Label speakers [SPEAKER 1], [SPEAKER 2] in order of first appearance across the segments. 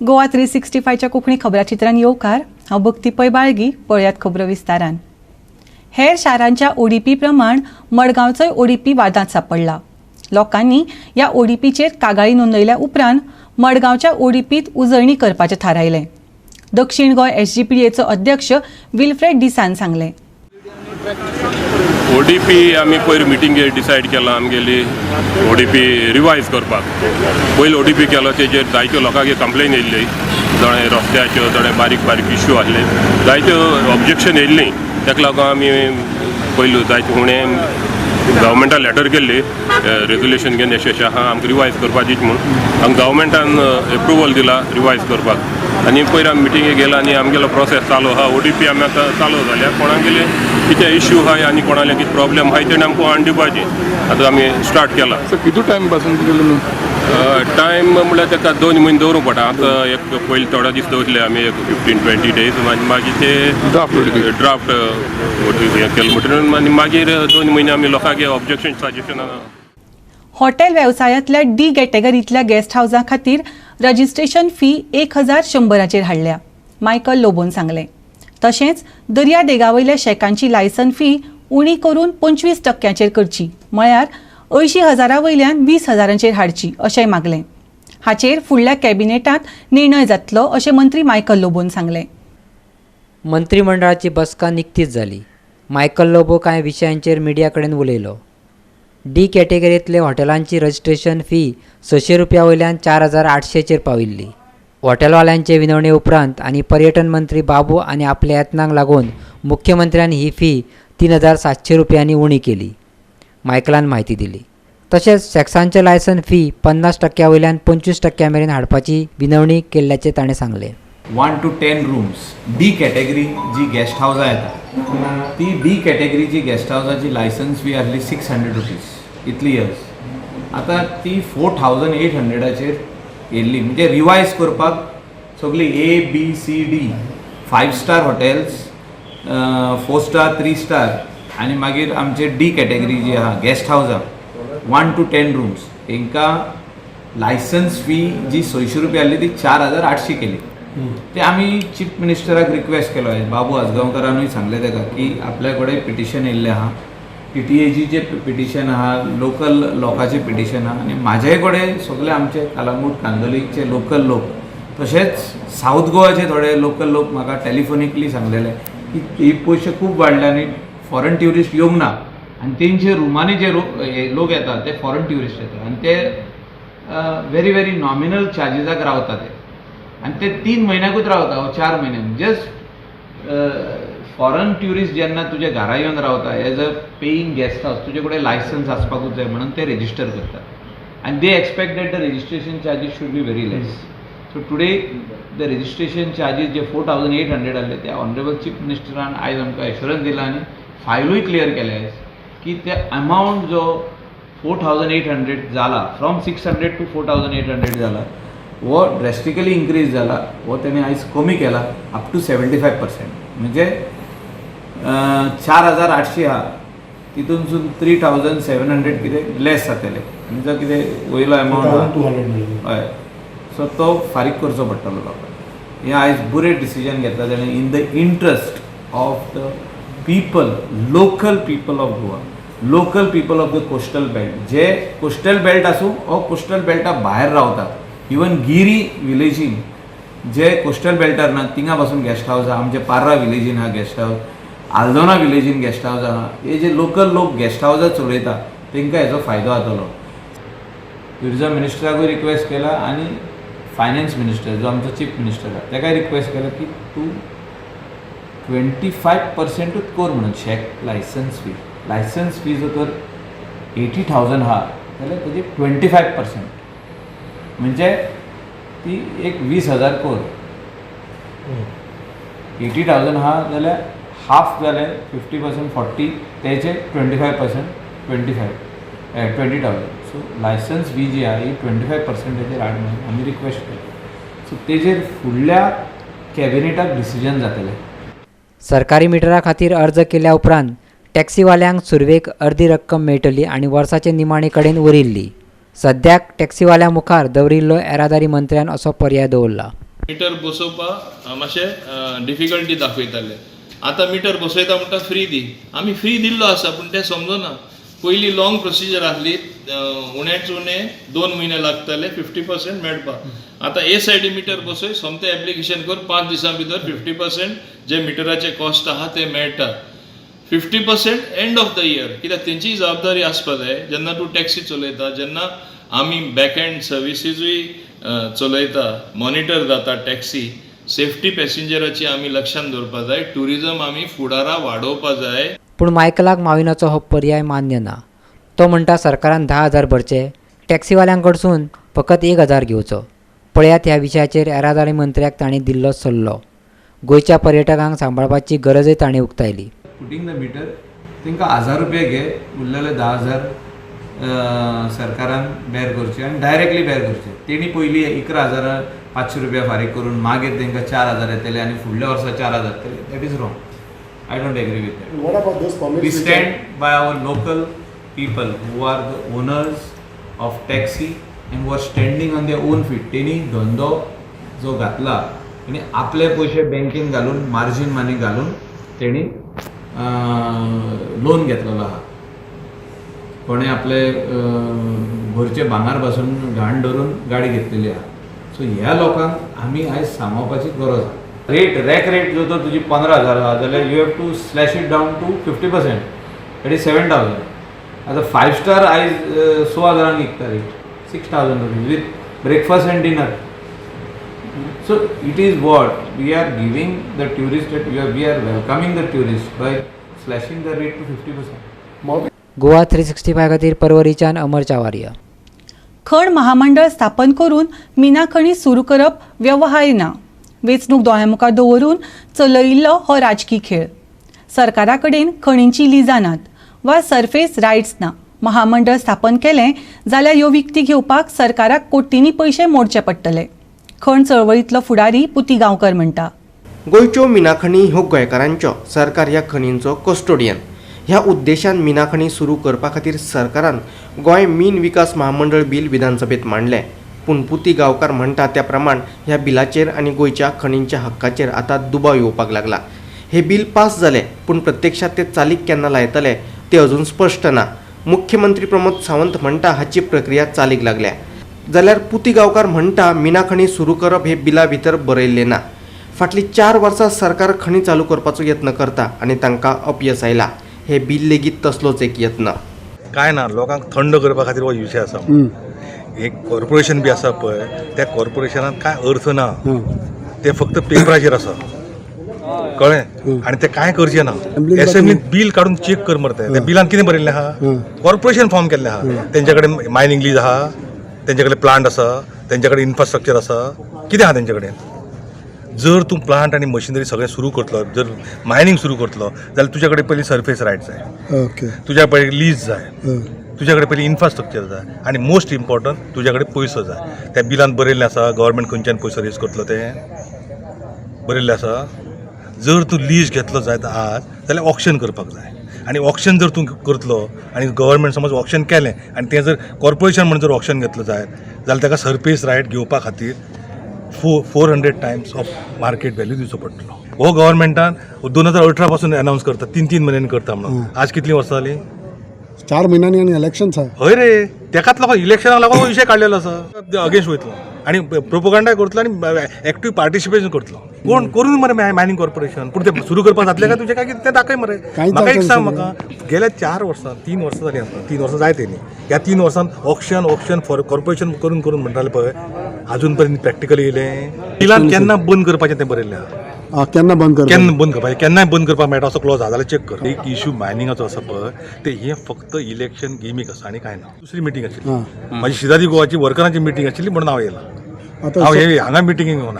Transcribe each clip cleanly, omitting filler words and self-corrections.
[SPEAKER 1] गोवा 365च्या कोंकणी खबराचित्रान येवकार. हांव भक्ती पै बाळगी. पळयात खबरो विस्तारान. हेर शारांच्या ओडीपी प्रमाण मडगांवचोय ओडीपी वादांत सापडला. लोकांनी ह्या ओडीपीचेर कागाळी नोंदयल्या उपरांत मडगांवच्या ओडीपीत उजळणी करपाचें थारायलें. दक्षिण गोंय एसजीपीडीएचो अध्यक्ष विल्फ्रेड डिसान सांगलें.
[SPEAKER 2] ओडीपी आमी पयर मिटिंगेर डिसायड केलां, आमगेली ओडीपी रिवायज करपाक. पयलीं ओडीपी केलो तेजेर जायत्यो लोकांक कंप्लेन येयल्ली. थोडे रस्त्याच्यो, थोडे बारीक बारीक इश्यू आसले, जायत्यो ऑब्जेक्शन येयल्लीं. ताका लागून आमी पयलू जायते हुणे गव्हर्मेंटान लेटर केल्ली, रेजोल्युशन घेवन, अशें अशें आहा, आमकां रिवायज करपाचीच म्हूण. आमकां गव्हर्मेंटान एप्रुवल दिला रिवायज करपाक आनी पयर आमी मिटिंगेक गेला आनी आमगेलो प्रोसेस चालू आहा. ओडीपी आमी आतां चालू जाल्या. कोणागेले कितें इश्यू आहाय आनी कोणाले कितें प्रॉब्लेम आहाय, तेणें आमकां हाडून दिवपाची. आतां आमी स्टार्ट केला.
[SPEAKER 3] सर, कितू टायम पासून केलं?
[SPEAKER 2] टायम म्हणल्यार ताका 2 म्हयने दवरूंक पडटा. आतां एक पयलीं थोडे दीस दवरले आमी, एक 15-20 डेज आनी मागीर ते
[SPEAKER 3] ड्राफ्ट ODP.
[SPEAKER 2] Draft हें केलें म्हणटकीर आनी मागीर 2 म्हयने आमी लोकांक ऑब्जेक्शन, सजेशन.
[SPEAKER 1] हॉटेल वेवसायांतल्या डी कॅटेगरींतल्या गेस्ट हावजां खातीर रजिस्ट्रेशन फी 1100चेर हाडल्या, मायकल लोबोन सांगलें. तशेंच दर्या देगावयल्या शेकांची लायसन फी उणी करून 25 टक्क्यांचेर करची, म्हळ्यार 80 हजारां वयल्यान 20 हजारांचेर हाडची अशेंय मागलें. हाचेर फुडल्या कॅबिनेटांत निर्णय जातलो अशें मंत्री मायकल लोबोन सांगलें.
[SPEAKER 4] मंत्रिमंडळाची बसका निकतीच जाली. मायकल लोबो कांय विशयांचेर मिडिया कडेन उलयलो. डी कॅटेगरींतले हॉटेलांची रजिस्ट्रेशन फी 600 रुपया वयल्यान 4800चेर पाविल्ली. हॉटेलवाल्यांचे विनवणे उपरांत आनी पर्यटन मंत्री बाबू आनी आपल्या यत्नांक लागून मुख्यमंत्र्यान ही फी 3700 रुपयांनी उणी केली, मायकलान म्हायती दिली. तशेंच शॅक्सांचे लायसन फी 50 टक्क्या वयल्यान 25 टक्क्या मेरेन हाडपाची विनवणी केल्ल्याचें ताणें सांगलें.
[SPEAKER 5] 1 to 10 rooms D category जी गेस्ट हावसां येता, ती डी कॅटेगरीची गेस्ट हावसाची लायसन्स फी आसली 600 रुपीज इतली इयर्स. आतां ती 4800चेर येयल्ली. म्हणजे रिवायज करपाक सगळी A B C D, five star hotels, four star, three star आनी मागीर आमचे डी कॅटेगरी जी आहा गेस्ट हावसां 1 टू 10 रूम्स, हेंकां लायसन्स फी जी 600 रुपया आसली ती 4800 केली. ते आमी चीफ मिनिस्टराक रिक्वेस्ट केलो आहे. बाबू आजगांवकारानूय सांगलें ताका की आपल्या कडेन पिटिशन येयल्लें आहा, टीटीएजीचें पिटिशन आहा, लोकल लोकांचें पिटिशन आहा आनी म्हाजे कडेन सगळे आमचे कलंगूट कांदोलीचे लोकल लोक, तशेंच सावथ गोवाचे थोडे लोकल लोक म्हाका टेलिफोनिकली सांगलेले की ही पयशे खूब वाडले आनी फॉरन ट्युरिस्ट येवंक ना आनी तेंचे रुमांनी जे हे लोक येतात ते फॉरन ट्युरिस्ट येतात आनी ते व्हेरी व्हेरी नॉमिनल चार्जीसाक रावता ते आनी ते 3 म्हयन्याकूच रावता वा 4 म्हयन्याक. जस्ट फॉरन ट्युरिस्ट जेन्ना तुज्या घरा येवन रावता as a paying guest house, तुजे कडेन लायसन्स आसपाकूच जाय म्हणून ते रेजिस्टर करतात आनी they expect that the registration charges should be very less. So today the registration charges जे 4800 आहले ते ऑनरेबल चीफ मिनिस्टरान आयज आमकां एश्योरन्स दिला आनी फायलूय क्लियर केल्या आयज की ते अमावंट जो 4800 जाला, from 600 to 4800 जाला, हो ड्रेस्टिकली इन्क्रीज जाला, हो तेणे आयज कमी केला अप टू 75%. म्हणजे 4800 आहा तितूनसून 3700 कितें लेस जातले आनी जो कितें वयलो अमावंट आहा,
[SPEAKER 6] 200.
[SPEAKER 5] हय, सो तो फारीक करचो पडटलो लोकांक. हें आयज बरें डिसिजन घेतला तेणें in the interest of the people, local people of Goa, local people of the coastal belt. J coastal belt आसूं वो कोस्टल बेल्टा भायर रावतात, इवन गिरी विलेजीन जे कोस्टल बेल्टार ना थिंगा पासून गेस्ट हावस आहा. आमचे पार्रा विलेजीन आहा guest house, Aldona विलेजीन guest house आहा. हे जे लोकल लोक गेस्ट हावसां चलयता तेंकां हेजो फायदो जातलो. ट्युरिजम मिनिस्टराकूय रिक्वेस्ट केला आनी फायनान्स मिनिस्टर जो आमचो चीफ मिनिस्टर आहा तेकाय रिक्वेस्ट केला की तूं 25 पर्संटूच कर म्हणून shack licence fee. Licence fee जर तर 80,000 आहा जाल्यार तेजे 25% म्हणजे ती एक 20,000 कर. 80,000 आहा जाल्यार हाफ जाले, 50% 40, तेजे 25% 25, 20,000. So licence fee जी आहा ही 25 पर्संटाचेर हाड म्हणून आमी रिक्वेस्ट केली. सो तेजेर फुडल्या कॅबिनेटाक डिसिजन जातलें.
[SPEAKER 4] सरकारी मिटरा खातीर अर्ज केल्या उपरांत टॅक्सीवाल्यांक सुरवेक अर्दी रक्कम मेळटली आनी वर्साचे निमाणे कडेन उरिल्ली. सद्याक टॅक्सीवाल्यां मुखार दवरिल्लो येरादारी मंत्र्यान असो पर्याय दवरला.
[SPEAKER 6] मिटर बसोवपाक मातशें डिफिकल्टी दाखयताले. आतां मिटर बसयता म्हणटा फ्री दी. आमी फ्री दिल्लो आसा, पूण तें समजना. पयलीं लॉंग प्रोसिजर आसली, उण्याच उणें 2 म्हयने लागताले 50% मेळपाक. आतां एस I D metre बसय, सोमतें एप्लिकेशन कर, 5 दिसां भितर 50% जे मिटराचे कॉस्ट आहा ते मेळटा. 50% एंड ऑफ the year, कित्याक तेंचीय जबाबदारी आसपा जाय. जेन्ना तूं टॅक्सी चलयता, जेन्ना आमी बॅक एंड सर्विसीजूय चलयता, मॉनिटर जाता टॅक्सी, सेफ्टी पॅसेंजराची आमी लक्षान दवरपा जाय. ट्युरिजम आमी फुडारा वाडोवपा जाय.
[SPEAKER 4] पूण मायकलाक माविनाचो हो पर्याय मान्य ना. तो म्हणटा सरकारान 10,000 भरचे, टॅक्सीवाल्यांकडसून फकत 1,000 घेवचो. पळयात ह्या विशयाचेर येरादारी मंत्र्याक तांणी दिल्लो सल्लो. गोंयच्या पर्यटकांक सांबाळपाची गरजय तांणी उक्तायली.
[SPEAKER 5] पुटींग the metre तांकां 1,000 रुपया घे, उरलेले 10,000 सरकारान बेर करचे आनी डायरेक्टली बेर करचे. तेणी पयलीं 11,500 रुपया फारीक करून मागीर तांकां 4,000 येतले आनी फुडल्या वर्सा 4,000 येतले. That is wrong. I don't agree with that.
[SPEAKER 7] What about those permits?
[SPEAKER 5] We stand by our local people who are the owners of taxi and who are standing on their own feet. तेणी धंदो जो घातला आनी आपले पयशे बँकेन घालून margin money घालून तेणी लोन घेतलेलो आहा. कोणें आपले घरचे भांगर पासून घाण दवरून गाडी घेतलेली आहा. सो ह्या लोकांक आमी आयज सांबाळपाची गरज आहा. रेट रॅक रेट जर तर तुजी 15,000 आहा जाल्यार you have to slash it down to 50%, that is 7,000. आतां 5 स्टार आयज 6,000 विकता rate, 6,000 rupees with breakfast and dinner. So it is what we are giving the tourist, that we are welcoming the tourist by slashing the rate to 50%.
[SPEAKER 4] Goa 365 खातीर परवरीच्यान अमर चावारिया.
[SPEAKER 1] खण महामंडळ स्थापन करून मिना खणी सुरू करप व्यवहार्य ना. वेंचणूक दोळ्यां मुखार दवरून चलयिल्लो हो राजकी खेळ. सरकारा कडेन खणींची लिजां नात वा सरफेस रायट्स ना. महामंडळ स्थापन केलें जाल्यार ह्यो विकती घेवपाक सरकाराक कोटींनी पयशे मोडचे पडटले, खण चळवळींतलो फुडारी पुती गांवकर म्हणटा.
[SPEAKER 8] गोंयच्यो मिनाखणी ह्यो गोंयकारांच्यो, सरकार ह्या खणींचो कस्टोडियन. ह्या उद्देशान मिनाखणी सुरू करपा खातीर सरकारान गोंय मीन विकास महामंडळ बील विधानसभेत मांडलें. पूण पुती गांवकार म्हणटा त्या प्रमाण ह्या बिलाचेर आनी गोंयच्या खणींच्या हक्काचेर आतां दुबाव येवपाक लागला. हे बील पास जालें पूण प्रत्यक्षात ते चालीक केन्ना लायतले ते अजून स्पश्ट ना. मुख्यमंत्री प्रमोद सावंत म्हणटा हाची प्रक्रिया चालीक लागल्या, जाल्यार पुती गांवकार म्हणटा मिनाखणी सुरू करप हे बिला भितर बरयल्लें ना. फाटलीं 4 वर्सां सरकार खणी चालू करपाचो यत्न करता आनी तांकां अपयस आयला. हे बील लेगीत तसलोच एक यत्न.
[SPEAKER 9] काय ना, लोकांक थंड करपा खातीर हो विशय आसा. एक कॉर्पोरेशन बी आसा पळय, त्या कॉर्पोरेशनान कांय अर्थ ना, ते फक्त पेपराचेर आसा, कळ्ळें? आनी ते कांय करचें ना. एसेंब्लीन बील काडून चॅक कर मरे, त्या बिलान कितें बरयल्लें आहा? कॉर्पोरेशन फॉर्म केल्लें आहा, तेंच्या कडेन मायनींग लीज आहा, तेंच्या कडेन प्लांट आसा, तेंच्या कडेन इन्फ्रास्ट्रक्चर आसा, कितें आहा तेंच्या कडेन? जर तूं प्लांट आनी मशिनरी सगळें सुरू करतलो, जर मायनींग सुरू करतलो जाल्यार तुज्या कडेन पयलीं सरफेस रायट जाय, तुज्या पयलीं लीज जाय, तुज्या कडेन पयलीं इन्फ्रास्ट्रक्चर जाय आनी मोस्ट इम्पॉर्टंट तुज्या कडेन पयसो जाय. त्या बिलान बरयल्लें आसा गव्हर्मेंट खंयच्यान पयसो रेज करतलो तें बरयल्लें आसा. जर तूं लीज घेतलो जायत आज जाल्यार ऑक्शन करपाक जाय आनी ऑक्शन जर तूं करतलो आनी गव्हर्मेंट समज ऑक्शन केलें आनी तें जर कॉर्पोरेशन म्हण जर ऑक्शन घेतलो जायत जाल्यार ताका सरफेस रायट घेवपा खातीर 400 टायम्स ऑफ मार्केट व्हॅल्यू दिवचो पडटलो. हो गव्हर्मेंटान 2018 पासून अनावन्स करता, 3-3 म्हयन्यांनी करता म्हणून. आज कितलीं वर्सां जालीं?
[SPEAKER 7] 4 म्हयन्यांनी आनी इलेक्शन्स आहा.
[SPEAKER 9] हय रे, तेकाच लागून इलेक्शनाक लागून हो विशय काडलेलो आसा. अगेन्स्ट वयतलो आनी प्रोपोगंडाय करतलो आनी एक्टीव पार्टिसिपेशन करतलो. कोण करून मरे मायनींग कॉर्पोरेशन, पूण तें सुरू करपाक जातलें काय तुजें काय कितें तें दाखय मरे. म्हाका एक सांग, म्हाका गेल्या 4 वर्सां 3 वर्सां जालीं आतां, 3 वर्सां जायत येयलीं. ह्या 3 वर्सांत ऑक्शन ऑक्शन फॉर कॉर्पोरेशन करून करून म्हणटाले पळय, आजून पर्यंत प्रॅक्टिकली येयलें? बिलान केन्ना बंद करपाचें तें बरयल्लें आहा.
[SPEAKER 7] केन्ना बंद करपाचें?
[SPEAKER 9] केन्ना बंद करपाचें, केन्नाय बंद करपाक मेळटा असो क्लॉज आहा जाल्यार चॅक कर. एक इशू मायनिंगाचो आसा पळय, ते हें फक्त इलेक्शन गिमीक आसा आनी कांय ना. दुसरी मिटींग आशिल्ली म्हाजी, शिदादी गोवाची वर्करांची मिटींग आशिल्ली म्हणून हांव येयलां. हांव हे हांगा मिटिंगेक येवना.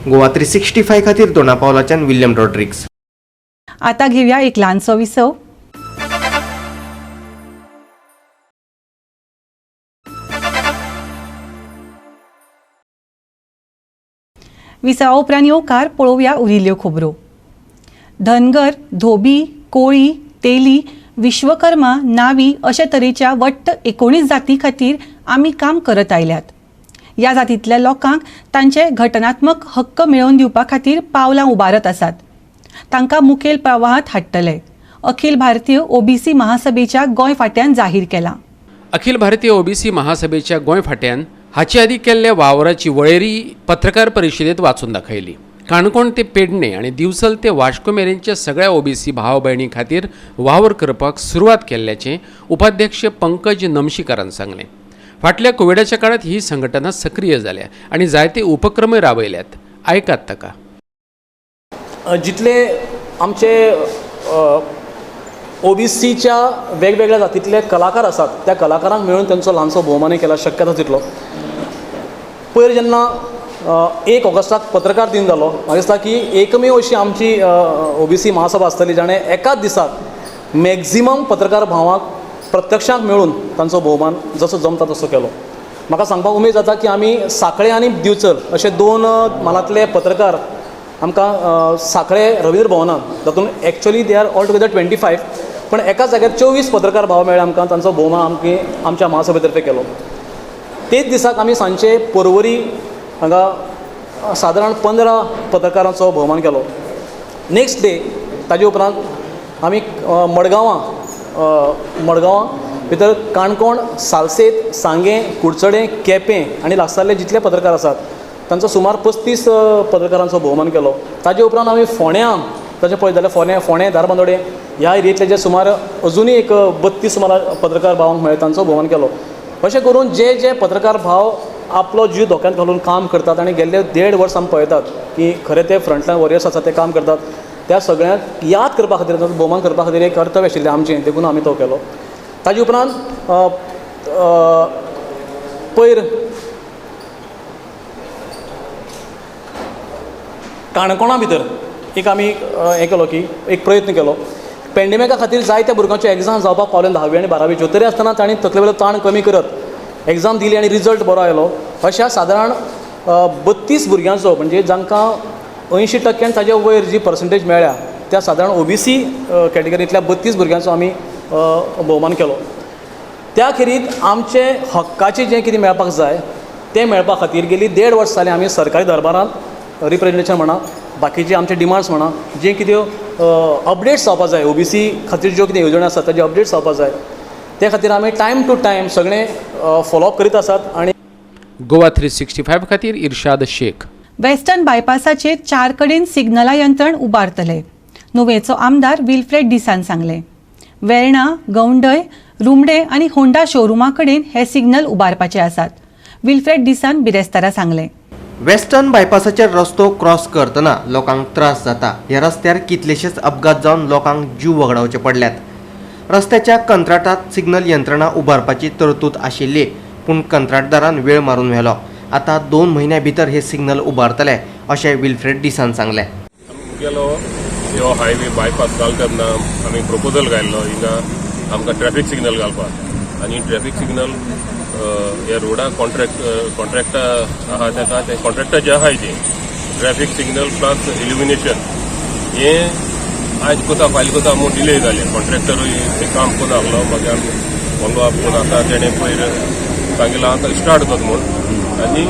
[SPEAKER 8] गोवा 365 खातीर दोना पावलाच्यान विल्यम रॉड्रिग्स.
[SPEAKER 1] आता घेऊया एक ल्हानसो विसव. विसवा उपरांत येवकार पळोवया उरिल्ल्यो खबरो. धनगर, धोबी, कोळी, तेली, विश्वकर्मा, नावी अशा तरेच्या वट्ट 19 जाती खातीर आमी काम करत आयल्यात. ह्या जातींतल्या लोकांक तांचे घटनात्मक हक्क मेळोवन दिवपा खातीर पावलां उबारत आसात. तांकां मुखेल प्रवाहांत हाडटले, अखिल भारतीय ओबीसी महासभेच्या गोंय फांट्यान जाहीर केलां.
[SPEAKER 10] अखिल भारतीय ओबीसी महासभेच्या गोंय फांट्यान हाचे आदीं केल्ल्या वावराची वळेरी पत्रकार परिशदेंत वाचून दाखयली. काणकोण ते पेडणे आनी दिवचल ते वास्को मेरेनच्या सगळ्या ओबीसी भाव भयणी खातीर वावर करपाक सुरवात केल्ल्याचें उपाध्यक्ष पंकज नमशीकारान सांगलें. फाटल्या कोविडाच्या काळांत ही संघटना सक्रीय जाल्या आनी जायते उपक्रमय राबयल्यात. आयकात ताका.
[SPEAKER 11] जितले आमचे ओबीसीच्या वेगवेगळ्या जातींतले कलाकार आसात त्या कलाकारांक मेळून तांचो ल्हानसो भोवमानय केला शक्य आसा तितलो. पयर जेन्ना 1 ऑगस्टाक पत्रकार दिन जालो, म्हाका दिसता की एकमेव अशी आमची ओबीसी महासभा आसतली जाणें एकाच दिसाक मॅक्झिमम पत्रकार भावांक प्रत्यक्षांत मेळून तांचो भोवमान जसो जमता तसो केलो. म्हाका सांगपाक उमेद जाता की आमी सांखळे आनी दिवचल अशे 2 म्हालांतले पत्रकार आमकां सांखळे रवींद्र भवनान, तातूंत actually they are all together 25, पण एकाच जाग्यार 24 पत्रकार भाव मेळ्ळे आमकां, तांचो भोवमान आमकां आमच्या महासभे तर्फे केलो. तेच दिसाक आमी सांजचे पर्वरी हांगा सादारण 15 पत्रकारांचो भोवमान केलो. नेक्स्ट डे ताजे उपरांत आमी मडगांवां भितर काणकोण, सालसेत, सांगें, कुडचडें, केपें आनी लागसारले जितले पत्रकार आसात तांचो सुमार 35 पत्रकारांचो भोवमान केलो. ताजे उपरांत आमी फोंड्यां, ताचें पळयत जाल्यार फोंडें, धारबांदोडें ह्या एरियेंतले जे सुमार अजुनूय एक 32 सुमार पत्रकार भावांक मेळ्ळे तांचो भोवमान केलो. अशें करून जे जे पत्रकार भाव आपलो जीव धोक्यांत घालून काम करतात आनी गेल्ले 1.5 वर्स आमी पळयतात की खरें ते फ्रंटलायन वॉरियर्स आसात ते काम करतात, त्या सगळ्यांक याद करपा खातीर, तांचो भोवमान करपा खातीर एक कर्तव्य आशिल्लें आमचें, देखून आमी तो केलो. ताजे उपरांत पयर काणकोणा भितर एक आमी हें केलो की एक प्रयत्न केलो. पेंडेमिका खातीर जायत्या भुरग्यांच्यो एग्जाम जावपाक पावले 10वी आनी 12वीच्यो, तरी आसतना तांणी तकले वयलो ताण कमी करत एग्जाम दिली आनी रिजल्ट बरो आयलो. अशा सादारण 32 भुरग्यांचो, म्हणजे जांकां 80% आनी ताजे वयर जी पर्संटेज मेळ्ळ्या त्या सादारण ओबीसी कॅटेगरींतल्या 32 भुरग्यांचो आमी भोवमान केलो. त्या खेरीत आमचे हक्काचें जें कितें मेळपाक जाय तें मेळपा खातीर गेली 1.5 वर्स जालें आमी सरकारी दरबारांत रिप्रेजेंटेशन म्हणा, बाकीचे आमचे डिमांड्स म्हणा, जे कितें अपडेट्स जावपा जाय ओबीसी खातीर ज्यो कितें येवजण्यो आसात ताजे अपडेट्स जावपा जाय, ते खातीर आमी टायम टू टायम सगळें फॉलोअप करीत आसात. आनी
[SPEAKER 10] गोवा 365 खातीर इर्शाद शेख.
[SPEAKER 1] वेस्टर्न बायपासाचेर 4 कडेन सिग्नला यंत्रण उबारतले, नुवेचो आमदार विल्फ्रेड डिसान सांगलें. वेर्णा, गौंडय, रुमडे आनी होंडा शोरुमा कडेन हे सिग्नल उबारपाचे आसात, विल्फ्रेड डिसान बिरेस्तारा सांगलें.
[SPEAKER 8] वेस्टर्न बायपासाचेर रस्तो क्रॉस करतना लोकांक त्रास जाता. ह्या रस्त्यार कितलेशेच अपघात जावन लोकांक जीव वगडावचे पडल्यात. रस्त्याच्या कंत्राटात सिग्नल यंत्रणा उबारपाची तरतूद आशिल्ली, पूण कंत्राटदारान वेळ मारून व्हेलो. आतां 2 म्हयन्या भितर हे सिग्नल उबारतले अशें विल्फ्रेड डिसान सांगलें.
[SPEAKER 2] गेलो ह्यो हायवे बायपास घालता तेन्ना आमी प्रपोजल घायल्लो हिंगा आमकां ट्रॅफिक सिग्नल घालपाक, आनी ट्रॅफिक सिग्नल ह्या रोडा कॉन्ट्रॅक्टा आहा ताका ते कॉन्ट्रॅक्टाचे आहाय तें ट्रॅफिक सिग्नल प्लस इल्युमिनेशन हें आयज कोता फाल्यां कोता म्हूण डिले जालें. कॉन्ट्रॅक्टरूय तें काम कोन्न आहलो, मागीर आमी फॉलोअप कोन्न आतां तेणें पयर सांगिलां आतां स्टार्ट करता म्हूण. आनी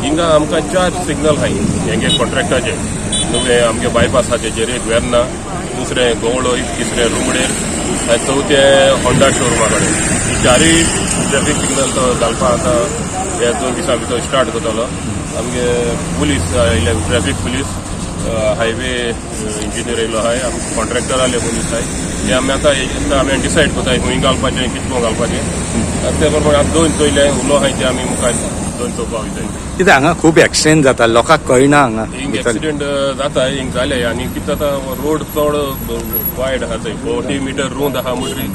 [SPEAKER 2] हिंगा आमकां 4 सिग्नल आहाय हेंगे कॉन्ट्रॅक्टाचे, नुवें आमगे बायपास आहा तेजेर, एक वेर्ना, दुसरें गवळय, तिसरें रुमडेर आनी चवथें होंडा शोरुमा कडेन. ही 4 ट्रॅफिक सिग्नल तो घालपाक आतां ह्या 2 दिसां भितर स्टार्ट करतलो. आमगे पुलीस आयले, ट्रॅफिक पुलीस, हायवे इंजिनियर येयलो आहाय, आमचे कॉन्ट्रॅक्टराले मनीस आहाय. हे आमी आतां आमी डिसायड करताय खंय घालपाचें, कितको घालपाचें. आनी ते प्रमाणे आतां 2 चोयले उलो आहाय ते आमी मुखार 2 चोवपा वयताय.
[SPEAKER 12] कित्याक हांगा खूब एक्सिडेंट जाता, लोकांक कळना हांगा
[SPEAKER 2] हिंग एक्सिडेंट जाता, हिंग जाले. आनी कितें जाता, रोड चड वायड आहा थंय, 40 मिटर रूंद आहा म्हणटरी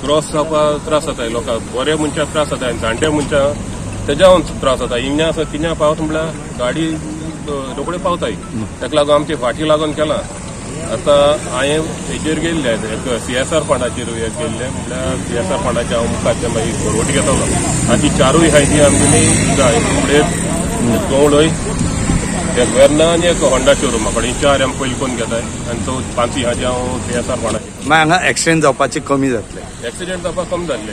[SPEAKER 2] क्रॉस जावपाक त्रास जाता लोकांक. बरे मनशाक त्रास जाता आनी जाणटे मनशां तेज्यावन त्रास जाता. हिंगा आसा किन्या पावत म्हणल्यार गाडी रोखडी पावताय, ताका लागून आमचे फाटी लागून केलां. आतां हांवें हेजेर गेल्ले एक सीएसआर फंडाचेर गेल्ले, म्हणल्यार सीएसआर फंडाचे हांव मुखार मागीर फॉरवर्ड घेतलो. आनी ती 4 आहाय ती आमगेली रुमडेर, गवळय, एक वेर्ना आनी एक होंडा शोरुमा कडेन, 4 आमी पयलीं कोन्न घेताय आनी 5 आहा ती हांव सीएसआर फंडाचेर.
[SPEAKER 12] मागीर हांगा एक्सिडेंट जावपाचे कमी जातले,
[SPEAKER 2] एक्सिडेंट जावपाक कमी जाल्ले,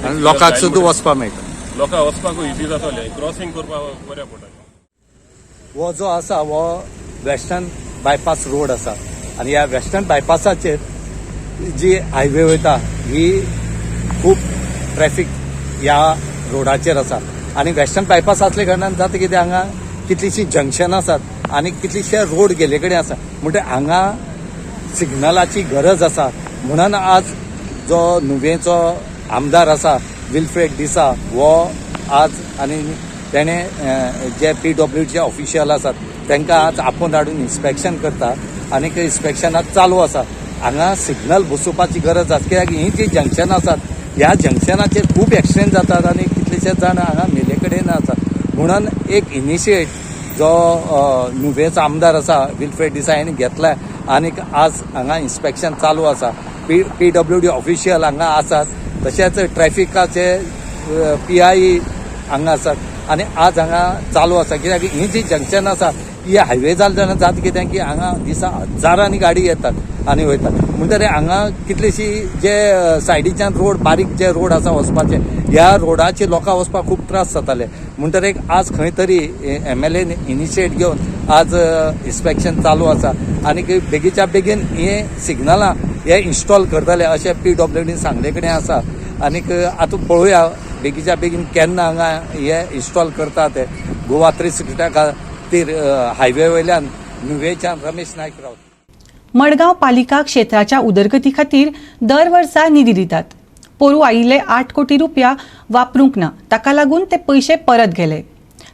[SPEAKER 12] आनी लोकांक सुद्दां वचपाक मेळटा.
[SPEAKER 2] लोकांक वचपाकूय इजी जातलें, क्रॉसिंग करपाक बऱ्या पडटलें.
[SPEAKER 12] हो जो आसा हो वेस्टर्न बायपास रोड आसा आनी ह्या वेस्टर्न बायपासाचेर जी हायवे वयता ही खूब ट्रॅफिक ह्या रोडाचेर आसा. आनी वेस्टर्न बायपास आसल्या कारणान जाता कितें, हांगा कितलींशीं जंक्शनां आसात आनी कितलीशे रोड गेल्ले कडेन आसा, म्हणटकीर हांगा सिग्नलाची गरज आसा. म्हणून आज जो नुवेंचो आमदार आसा विल्फ्रेड डिसा हो आज आनी तेणें जे PWDचे ऑफिशियल आसात तांकां आज आपोवन हाडून इन्स्पेक्शन करता आनी इन्स्पेक्शन आज चालू आसा. हांगा सिग्नल बसोवपाची गरज आसा, कित्याक हीं जीं जंक्शनां आसात ह्या जंक्शनाचेर खूब एक्सिडेंट जातात आनी कितलेशे जाण हांगा मेले कडेन आसात. म्हणून एक इनिशिएट जो नुवेंचो आमदार आसा विल्फ्रेड डिसा हाणें घेतला आनी आज हांगा इन्स्पेक्शन चालू आसा. PWD official हांगा आसात, तशेंच ट्रॅफिकाचे PI हांगा आसात आनी आज हांगा चालू आसा. कित्याक ही जी जंक्शन आसा ही हायवे जाले जाल्यार जाता कितें की हांगा दिसा हजारांनी गाडी येतात आनी वयतात, म्हणटकीर हांगा कितलीशी जे सायडीच्यान रोड बारीक जे रोड आसा वचपाचे ह्या रोडाचेर लोकांक वचपाक खूब त्रास जाताले. म्हणटकीर आज खंय तरी MLA initiate घेवन आज इन्स्पेक्शन चालू आसा आनी बेगीच्या बेगीन हे सिग्नलां हे इन्स्टॉल करतले अशें PWD सांगले कडेन आसा. आनीक आतां पळोवया बेगीच्या बेगीन केन्ना हांगा हे इन्स्टॉल करता ते. गोवा 360 खातीर हायवे वयल्यान नुवेंच्यान रमेश नायक रावता.
[SPEAKER 1] मडगांव पालिका क्षेत्राच्या उदरगती खातीर दर वर्सा निधी दितात. पोरूं आयिल्ले 8 कोटी रुपया वापरूंक ना, ताका लागून ते पयशे परत गेले.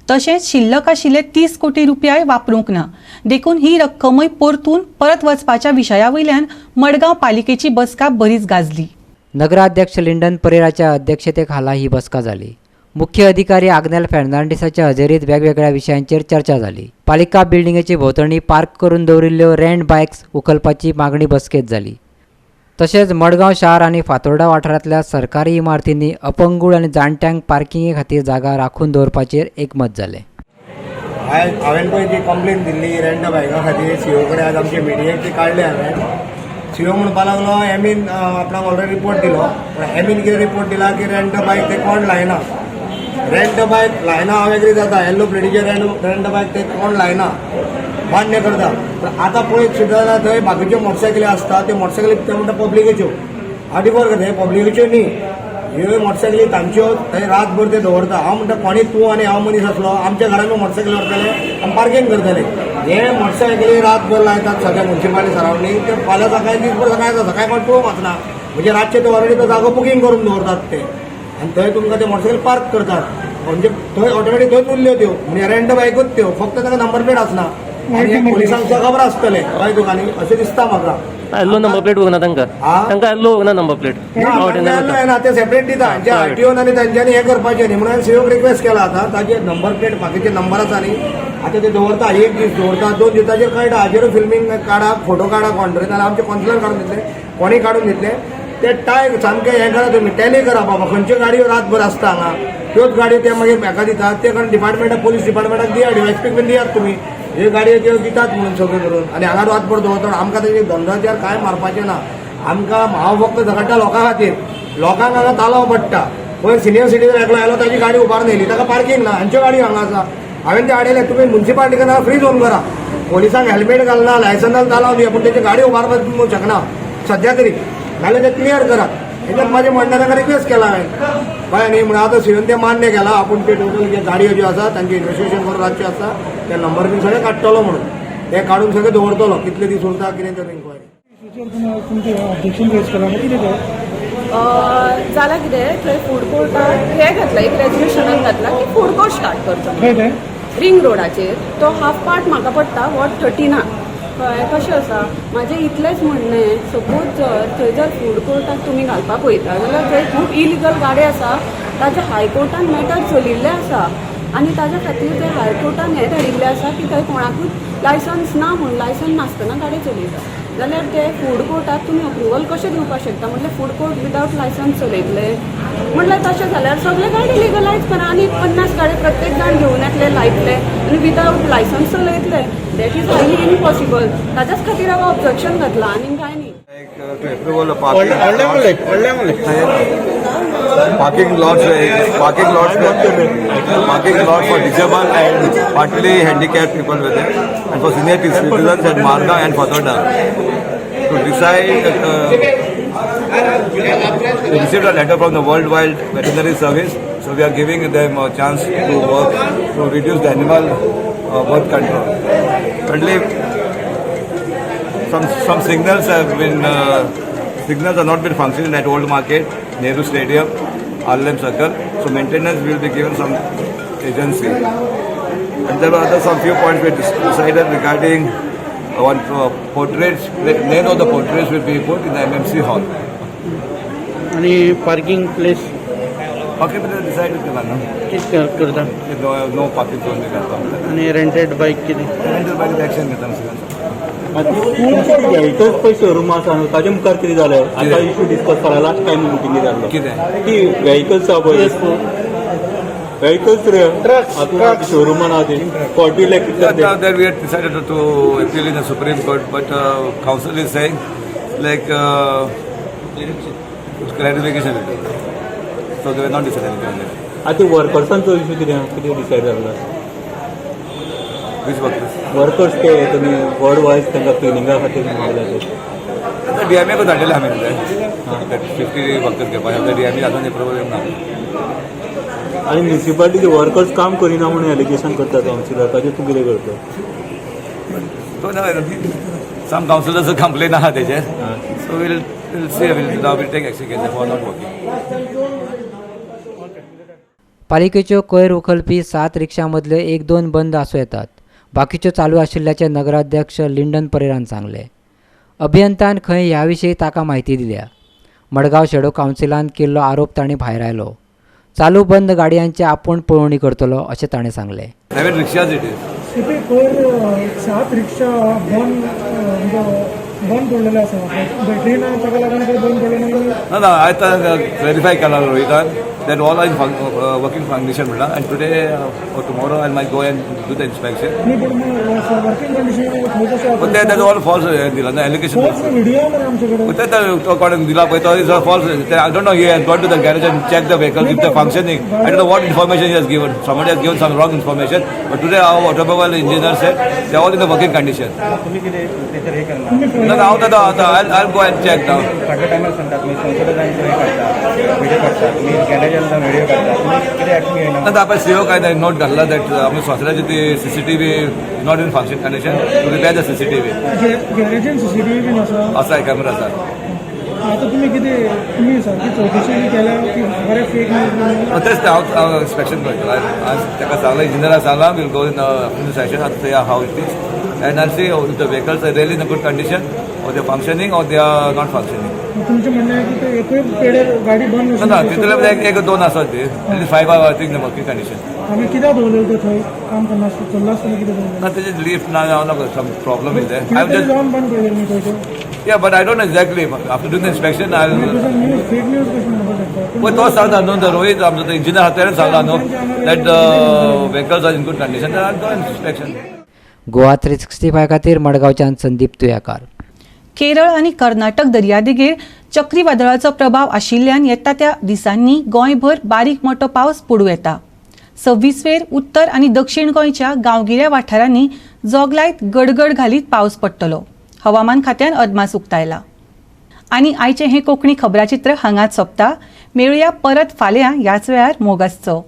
[SPEAKER 1] तशेंच शिल्लक आशिल्ले 30 कोटी रुपयाय वापरूंक ना, देखून ही रक्कमय परतून परत वचपाच्या विशया वयल्यान मडगांव पालिकेची बसका बरीच गाजली.
[SPEAKER 4] नगराध्यक्ष लिंडन परेराच्या अध्यक्षतेखाला ही बसका जाली. मुख्य अधिकारी आग्नेल फेर्नांडीसाच्या हजेरीत वेगवेगळ्या विशयांचेर चर्चा जाली. पालिका बिल्डिंगेची भोंवतणी पार्क करून दवरिल्ल्यो रेंट बायक्स उखलपाची मागणी बसकेत जाली. तशेंच मडगांव शार आनी फातोर्डा वाठारांतल्या सरकारी इमारतींनी अपंगूळ आनी जाणट्यांक पार्किंगे खातीर जागा राखून दवरपाचेर एकमत जालें.
[SPEAKER 7] हांवें पळय ती कंप्लेन दिल्ली रेंट बायका खातीर सीओ कडेन, आज आमचे मिडियेक ती काडले हांवें. सीओ म्हणपाक लागलो एमीन आपणाक ऑलरेडी रिपोर्ट दिलो, पूण एमीन कितें रिपोर्ट दिला की रेंट बायक ते कोण लायना, रेंट बायक लायना. हांव एग्री जाता, येल्लो प्लेटीचेर रेंट बायक ते कोण लायना, मान्य करता. पूण आतां पळयत सुद्दां जाल्यार थंय बाकीच्यो मोटरसायकली आसता, त्यो मोटरसायकली ते म्हणटा पब्लिकेच्यो. हांव डिफर करता, पब्लिकेच्यो न्ही, ह्यो मोटरसायकली तांच्यो, थंय रातभर ते दवरता. हांव म्हणटा कोणी तूं आनी हांव मनीस आसलो आमच्या घरान मोटरसायकली व्हरतले आनी पार्किंग करतले. हे मोटरसायकली रातभर लायतात सगळ्या मुन्सिपालिटी सरावंडींग, ते फाल्यां सकाळी दीसभर सकाळी जाता, सकाळी कोण पळोवंक वचना, म्हणजे रातचे ते ऑलरेडी तो जागो बुकींग करून दवरतात ते आनी थंय तुमकां ते मोटरसायकल पार्क करतात. म्हणजे थंय ऑटोमॅटीक थंयच उरल्यो त्यो, म्हणजे रेंट बायकूच त्यो, फक्त ताका नंबर प्लेट आसना आनी पोलिसांक सुद्दां खबर आसतलें कळ्ळें तुका न्ही, अशें दिसता म्हाका.
[SPEAKER 13] येल्लो नंबर प्लेट बघना तांकां, तांकां येल्लो बघना नंबर प्लेट
[SPEAKER 7] ना, ते सेपरेट दिता हांचे RTO आनी तांच्यांनी हें करपाचें न्ही म्हणून सीओक रिक्वेस्ट केला. आतां ताजे नंबर प्लेट बाकीचे नंबर आसा न्ही, आतां ते दवरता, एक दीस दवरता, 2 दिसाचेर कळटा. हाजेरूय फिल्मींग काडा, फोटो काडा कोण तरी, नाल्यार आमचे कॉन्सलर काडून दितले, कोणी काडून दितले. ते टाय सामकें हें करा, तुमी टॅली करा बाबा, खंयच्यो गाडयो रातभर आसता हांगा त्योच गाडयो ते मागीर म्हाका दितात. ते कारण डिपार्टमेंटाक, पोलीस डिपार्टमेंटाक दिया, DYSP बीन दियात तुमी, ह्यो गाडयो त्यो दितात म्हणून सगळ्यो करून. आनी हांगा रातभर दवरता, आमकां तेजे धंद्याचेर कांय मारपाचें ना. आमकां हांव फक्त झगडटा लोकां खातीर, लोकांक हांगा तालाव पडटा. पयर सिनियर सिटीजन एकलो आयलो, ताजी गाडी उबारून येयली, ताका पार्किंग ना, हांच्यो गाडयो हांगा आसा. हांवें ते हाडयले, तुमी मुन्सिपालिटीक फ्री झोन करा, पोलिसांक हेल्मेट घालना, लायसन्साक तालाव दिया, पूण तेजी गाडी उबारपाक शकना सद्या तरी, नाल्यार ते क्लियर करात. हेच्यात म्हाजें म्हणणें ताका रिक्वेस्ट केला हांवें, कळ्ळें न्ही. म्हणून आतां सीओन तें मान्य केलां, आपूण ते टोटल जे गाडयो ज्यो आसा तांचें इन्वेस्टिगेशन करून रातच्यो आसा ते नंबर बीन सगळें काडटलो म्हणून, ते काडून सगळें दवरतलो, कितले दीस उरता कितें तें इन्क्वायरी.
[SPEAKER 14] जालां कितें, थंय फूड कोर्टाक हें घातलां, एक रेजोल्युशनान घातलां की फूड कोर्ट स्टार्ट करचो रिंग रोडाचेर. तो हाफ पार्ट म्हाका पडटा वॉर्ड 13. कळ्ळें कशें आसा म्हाजें इतलेंच म्हणणें, सपोज जर थंय जर फूड कोर्टाक तुमी घालपाक पळयता जाल्यार थंय खूब इलिगल गाडे आसा, ताजे हायकोर्टान मॅटर चलिल्लें आसा आनी ताज्या खातीर थंय हायकोर्टान हें धाडिल्लें आसा की थंय कोणाकूच लायसन्स ना म्हूण, लायसन्स नासतना गाडी चलयता जाल्यार ते फूड कोर्टाक तुमी अप्रुवल कशें दिवपाक शकता? म्हटल्यार फूड कोर्ट विदावट लायसन्स चलयतले म्हटल्यार तशें जाल्यार सगळे गाडी लिगलायज करा आनी 50 गाडी प्रत्येक जाण घेवन येतले लायतले आनी विदावट licence चलयतले. That is highly impossible. ताच्याच खातीर हांवें ऑब्जेक्शन घातलां आनी कांय न्ही.
[SPEAKER 15] Parking lots for disabled and partly handicapped people were there, and for senior citizens at Margao and Fatorda to decide. We received a letter from the World Wild Veterinary Service, so we are giving them a chance to work to reduce the animal birth control. Currently, some signals have been signals are not been functioning at Old Market, Nehru Stadium, Arlem Circle. So maintenance will be given some agency. And there were other some few points we decided regarding one portraits, the name of the portraits will be put in the MMC hall.
[SPEAKER 16] आणि parking place?
[SPEAKER 15] Parking place decide केला ना.
[SPEAKER 16] कितें करता?
[SPEAKER 15] No parking zone करता.
[SPEAKER 16] आणि rented बायक कितें?
[SPEAKER 15] Rented बायक action घेता.
[SPEAKER 16] Vehicles पळय शोरूम आसा न्हू, ताजे मुखार कितें जालें आतां? इशू डिस्कस जाला लास्ट टायम मिटिंगे जाल्लो.
[SPEAKER 15] कितें?
[SPEAKER 16] ती व्हेकल्स आहा पळय, व्हेकल्स रे, आतां शोरुमान आहा ती 40 lakh.
[SPEAKER 15] Now that we had decided to appeal in the Supreme Court, but counsel is saying like clarification will be. So they were not decided anything on that.
[SPEAKER 16] आतां वर्कर्सांचो इशू कितें कितें डिसायड जाल्लो?
[SPEAKER 15] Which workers?
[SPEAKER 16] Workers ते तुमी ward wise तांकां क्लिनिंगा खातीर मागला ते.
[SPEAKER 15] आतां डीएमए को धाडलेले आमी 50 वर्कर्स घेवपाक. आतां डीएमए अजून एप्रुवल येवंक ना.
[SPEAKER 16] आनी म्युनिसिपालिटीचे वर्कर्स काम करिना म्हणून एलिगेशन करता कावन्सिलर, ताजेर तूं कितें करता?
[SPEAKER 15] So now some councillors complain आहा तेजेर. So we'll see, we'll take action against them for not working.
[SPEAKER 4] पालिकेच्यो कोयर उखलपी सात रिक्षा मदल्यो एक दोन बंद आसूं येतात, बाकीच्यो चालू आशिल्ल्याचें नगराध्यक्ष लिंडन परेरान सांगलें. अभियंत्यान खंय ह्या विशीं ताका म्हायती दिल्या. मडगांव शेडो कावन्सिलान केल्लो आरोप तांणी भायरायलो. चालू बंद गाडयांची आपूण पळोवणी करतलो अशें ताणें सांगलें.
[SPEAKER 15] 7 rickshaws it is.
[SPEAKER 17] CP, पयर सात रिक्षा बंद बंद पडलेले आसा. बॅटरी ना ताका लागून ते बंद पडले ना?
[SPEAKER 15] ना ना, आतां क्लॅरिफाय केला रोहितान that all are in working condition म्हणला, and today or tomorrow I might go and do the inspection.
[SPEAKER 17] न्ही, पूण वर्किंग कंडिशन खंय कशें?
[SPEAKER 15] But that all false दिला ना allegation.
[SPEAKER 17] False video मरे आमचे कडेन.
[SPEAKER 15] ते तो कोणें दिला पळय तो is false. I don't know, he has gone to the garage and check the vehicles if they functioning. I don't know what information he has given. Somebody has given some wrong information, but today our automobile engineer said they all in the working condition.
[SPEAKER 18] तुम्ही कितें तेचेर हे करना?
[SPEAKER 15] ना, हांव आतां आतां I go and check now.
[SPEAKER 18] फाटल्या टायमार सांगता तुमी संसद जावन हे काडटा, व्हिडियो काडटा, तुमी गॅरेजान जावन व्हिडियो काडटा, तुमी कितें एक्शन घेयना?
[SPEAKER 15] आतां आपण सीओ काय नोट घातला that आमी सोसऱ्याची ती CCTV not in function condition, to repair the CCTV.
[SPEAKER 17] गॅरेजीन CCTV बीन आसा?
[SPEAKER 15] आसा, कॅमेरा आसा.
[SPEAKER 17] आतां तुमी कितें, तुमी सारकी चवकशी बी केल्या की बरें फेक न्यूज?
[SPEAKER 15] तेच ते हांव इन्स्पेक्शन करतलो. आज ताका सांगलां, इंजिनियराक सांगलां, we'll go in session आतां how it is and I see the vehicles are really in a good condition or they functioning or they are not functioning.
[SPEAKER 17] तुमचें म्हणणें आहे की ते एकूय पेडेर गाडी बंद?
[SPEAKER 15] ना ना, तितूंतले एक एक दोन आसात ती, five are I think working condition.
[SPEAKER 17] आमी कित्याक दवरलें तें थंय? काम करना चल्ला आसतना कितें दवरलें?
[SPEAKER 15] ना, तेजे लिफ्ट ना, सम प्रॉब्लम is
[SPEAKER 17] कितें तरी जावन बंद पडलें न्ही थंय तें.
[SPEAKER 15] Yeah, but I don't know exactly. After doing the inspection, I'll.
[SPEAKER 17] News fake news कशें म्हणपाक शकता?
[SPEAKER 15] पळय, तोच सांगता न्हू, रोहित आमचो तो इंजिनियर आसा, तेणें सांगला न्हू that vehicles are in good condition. Do inspection.
[SPEAKER 4] Goa 365 खातीर मडगांवच्यान संदीप तुयाकार.
[SPEAKER 1] केरळ आनी कर्नाटक दर्यादेगेर चक्रीवादळाचो प्रभाव आशिल्ल्यान येता त्या दिसांनी गोंयभर बारीक मोठो पावस पडूं येता. 26 वेर उत्तर आनी दक्षिण गोंयच्या गांवगिऱ्या वाठारांनी जोगलायत गडगड घालीत पावस पडटलो, हवामान खात्यान अदमास उक्तायला. आनी आयचें हें कोंकणी खबराचित्र हांगाच सोंपता. मेळुया परत फाल्यां ह्याच वेळार. मोग आसचो.